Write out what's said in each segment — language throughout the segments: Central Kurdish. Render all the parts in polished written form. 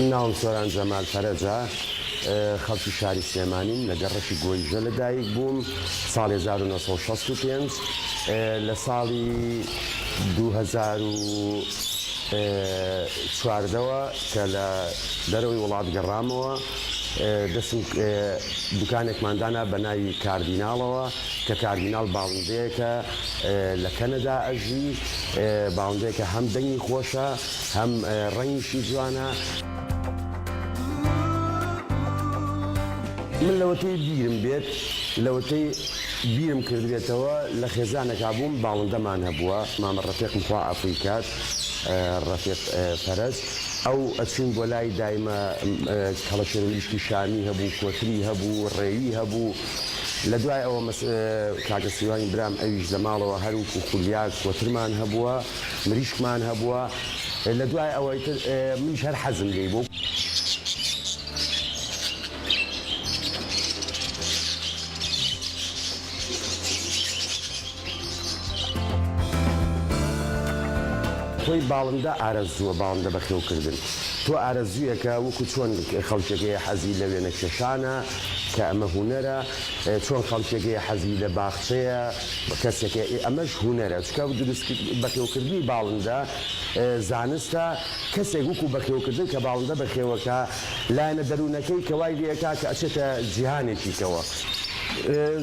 ناوم سۆران جەمال فەرەجە، خەڵکی شاری سلێمانیم، لە گەڕەکی گۆیژە لە دایک بووم ساڵی 1965، لە ساڵی 2014 وە کە لە دەرەوەی وڵات گەڕامەوە دەستم دوکانێکمان دانا بە ناوی کاردیناڵەوە کە کاردیناڵ باڵندەیەکە لە کەنەدا ئەژی، باڵندەیەکە هەم دەنگی خۆشە هەم ڕەنگیشی جوانە. من لەوەتەی بیرم بێت، لەوەتەی بیرم کردبێتەوە لە خێزانێکا بووم باڵندەمان هەبووە، مامە ڕەفیقم خوا عەفوی کات، ڕەفیق فەرەج، ئەو ئەچووین بۆ لای دایمە کەڵەشێر و مریشکی شامی هەبوو، کۆتری هەبوو، ڕێوی هەبوو، لە دوای ئەوە کاکە سیروانی برام ئەویش لە ماڵەوە هەر وەکوو خولیا کۆترمان هەبووە. مریشکمان هەبووە لە دوای ئەوە ئیتر منیش هەر حەزم لێی بوو. خۆی باڵندە ئارەزووە باڵندە بەخێوکردن تۆ ئارەزوویەکە وەکو چۆن خەڵکێک هەیە حەزی لە وێنەکێشانە کە ئەمە هونەرە چۆن خەڵکێک هەیە حەزی لە باخچەیە کەسێک هەیە ئەمەش هونەرە چونکە دروست بەخێوکردنی باڵندە زانستە کەسێک وەکو بەخێوکردن کە باڵندە بەخێوەکا لایەنە دەروونەکەی کە وای لێئەکا کە ئەچێتە جیهانێکی کەوە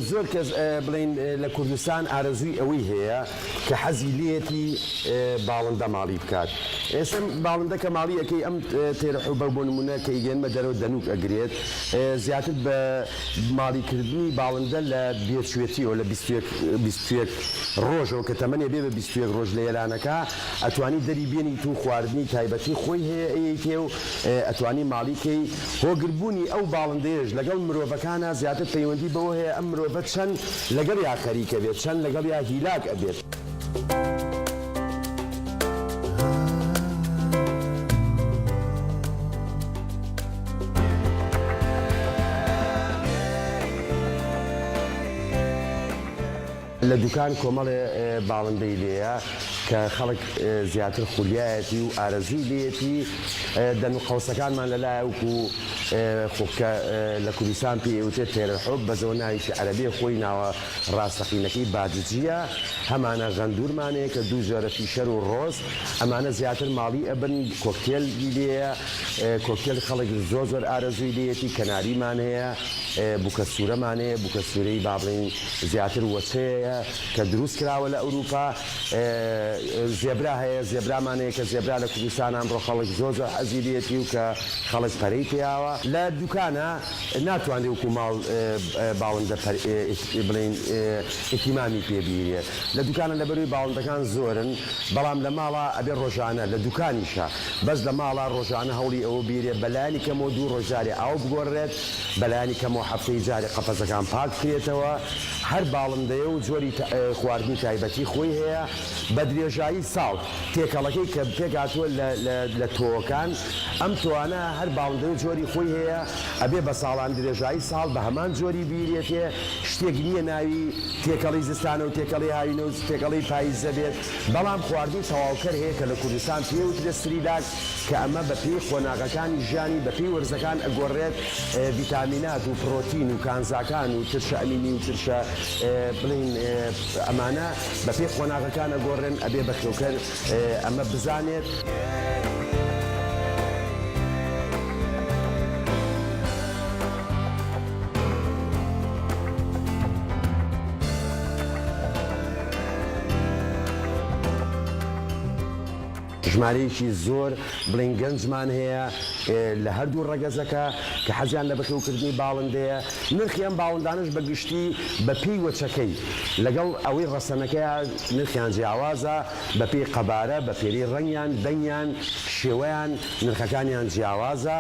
زۆر کەس بڵێین لە کوردستان ئارەزووی ئەوەی هەیە کە حەزی لێیەتی باڵندە ماڵی بکات ئێستا باڵندە کە ماڵی ئەکەی ئەم تێرە حوبە بۆ نمونە کە ئیگەنمە دەرەوە دەنوک ئەگرێت زیاتر بە ماڵی کردنی باڵندە لە بێچوێتیەوە لە 21 21 ڕۆژەوە کە تەمەنێ بێ بە 21 ڕۆژ لە یەلانەکە ئەتوانی دەری بێنیت و خواردنی تایبەتی خۆی هەیە ئەیەیتێ و ئەتوانی ماڵی کەی هۆگربوونی ئەو باڵندەیەش لەگەڵ مرۆڤەکانا زیاتر پەیوەندی بەوە هەیە ئەم مرۆڤە چەند لەگەڵیا خەریک ئەبێت چەند لەگەڵیا هیلاک ئەبێت. لە دوکان کۆمەڵێ باڵندەی لێیە کە خەڵک زیاتر خولیایەتی و ئارەزووی لێیەتی، دەن و قەوسەکانمان لەلایە وەکو خوکە لە کوردستان پێی ئەوترێت تێرەحوب بەزەوە ناوێکی عەرەبیە خۆی ناوە ڕاستەقینەکەی بادجیە، هەمانە غەندورمان هەیە کە دوو جۆرە فیشەر و ڕۆز ئەمانە زیاتر ماڵی ئەبن، کۆکتێلی لێیە کۆکتێل خەڵک زۆر زۆر ئارەزووی لێیەتی، کەناریمان هەیە. بوکە سوورەمان هەیە، بوکە سوورەی با بڵێین زیاتر وەچەیە کە دروست کراوە لە ئەوروپا، زێبرا هەیە، زێبرامان هەیە کە زێبرا لە کوردستان ئەمڕۆ خەڵک زۆر زۆر حەزی لێیەتی و کە خەڵک پەرەی پێیاوە. لە دوکانە ناتوانرێ وەکوو ماڵ باڵندە بڵێین ئیهتیمامی پێ بیرێ لە دوکانە لەبەروی باڵندەکان زۆرن، بەڵام لە ماڵا ئەبێ ڕۆژانە لە دوکانیشا بەس لە ماڵا ڕۆژانە هەوڵی ئەوە بیرێ بەلایەنی کەمەوە دوو ڕۆژ جارێ ئاو بگۆڕرێت، بەلایەنی کەمەوە هەفتەی جارێک قەفەزەکان پاک بکرێتەوە، هەر باڵندەیە و جۆری خواردنی تایبەتی خۆی هەیە، بە درێژایی ساڵ تێکەڵەکەی کە پێکهاتووە لە تۆوەکان، ئەم تۆوانە هەر باڵندەیە و جۆری خۆی هەیە، ئەبێ بە ساڵان درێژایی ساڵ بە هەمان جۆری بیرێتێ، شتێک نییە ناوی تێکەڵی زستانە و تێکەڵی هاوینە و تێکەڵی پایزە بێت، بەڵام خواردنی تەواوکەر هەیە کە لە کوردستان پێی وترێت سریلاک، کە ئەمە بە پێی قۆناغەکانی ژیانی بە پێی وەرزەکان ئەگۆڕێت، ڤیتامینات و پڕۆتین و کانزاکان و ترشە ئەمینی و ترشە بڵێین ئەمانە بە پێی قۆناغەکان ئەگۆڕێن، ئەبێ بەخێوکەر ئەمە بزانێت. ژمارەیەکی زۆر بڵێین گەنجمان هەیە لە هەردوو ڕەگەزەکە کە حەزیان لە بەخێوکردنی باڵندەیە، نرخی ئەم باڵندانەش بە گشتی بە پێی وەچەکەی لەگەڵ ئەوەی ڕەسەنەکەیە نرخیان جیاوازە، بە پێی قەبارە، بە پێری ڕەنگیان، دەنگیان، شێوەیان نرخەکانیان جیاوازە،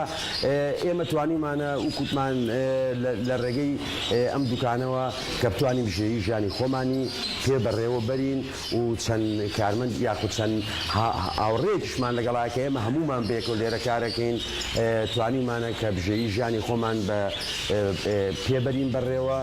ئێمە توانیومانە وکوتمان لە ڕێگەی ئەم دوکانەوە کە بتوانین بژێوی ژیانی خۆمانی پێ بەڕێوە بەرین. و چەند کارمەند یاخود چەند هاوڕێیەکیشمان لەگەڵا کە ئێمە هەموومان بەیەکەوە لێرە کارەکەین توانیومانە کە بژێوی ژیانی خۆمان بە پێ بەرین بەڕێوە.